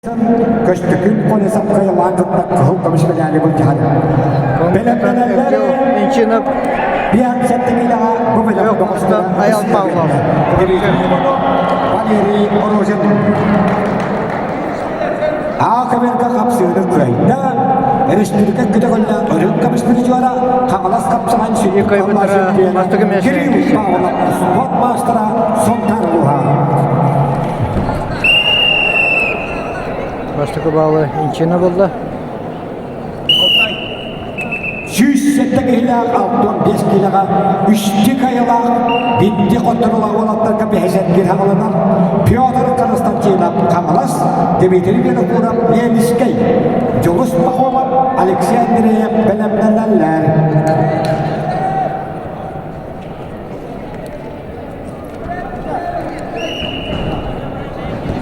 Көстөкүүн Колесов кыайылаан кытта кыһыл көмүс медали былдьаһар. Бэлэмнэнэллэр Инчинов Биан килэҕэ бу бэлэм бөҕөстөрө Аял Павлов. Валерий Рожин. Аакаберга хапсыыны кыайда. Республика көтөҕүллээх өрүн көмүс призера Хаҥалас хапсаҕан сүрүн Кирилл Павлов спорт маастара Сунтаар улууһа. Бастакы баалы Инчина булла. 107 киһилээх 65 киилэҕэ үстүк айылаах битти хотторулаах уолаттарга бэһисэттир хаҕаланар Петр Константинов Хаҥалас, Дмитрий Винокуров Ленскэй, Дьулус Пахомов Алексей Андреев бэлэмнэнэллэр.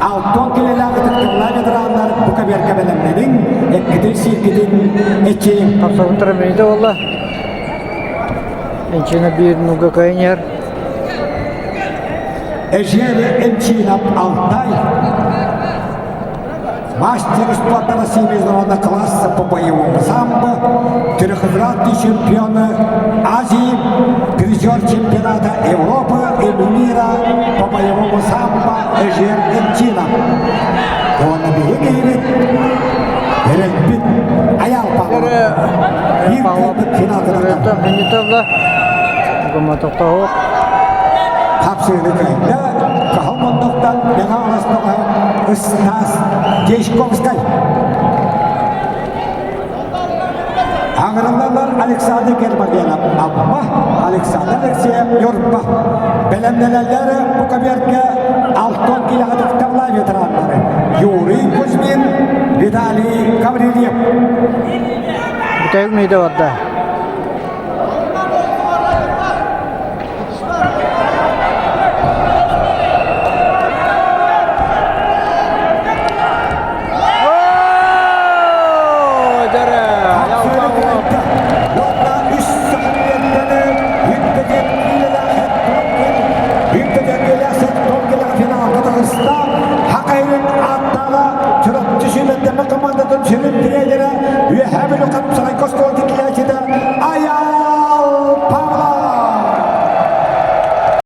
Алтон килэлээх ытыктабылаах ветераннар бу кэбиэркэ бэлэмнэниҥ, эккитин-сииргитин эчийиҥ. Хапсабыттара мейде болла. Энчина биир нуга кайнер. Эжери Энчинап Алтай Мастер спорта России международного класса по боевому самбо, трехкратный чемпион Азии, призер чемпионата Европы и мира по боевому самбо Эжер Энчина. Уонна биһиги киһибит эрэлбит Аял Павлов. Биир кыайбыт финалга Бенитовла. Гоматоктоох. Хапсыыны кыайда, Каһыл муннуктан Мэҥэ Хаҥалас Ыстаас Дьячковскай. Аҥырыллаллар Александр Гермогенов Амма, Александр Алексеев Ньурба. Бэлэмнэнэллэр бу кабиэргэ Алтон киилэҕэ тыктабыла ветераннары Юрий Кузьмин, Виталий Гаврильев. Бүтэһик миитэ барда.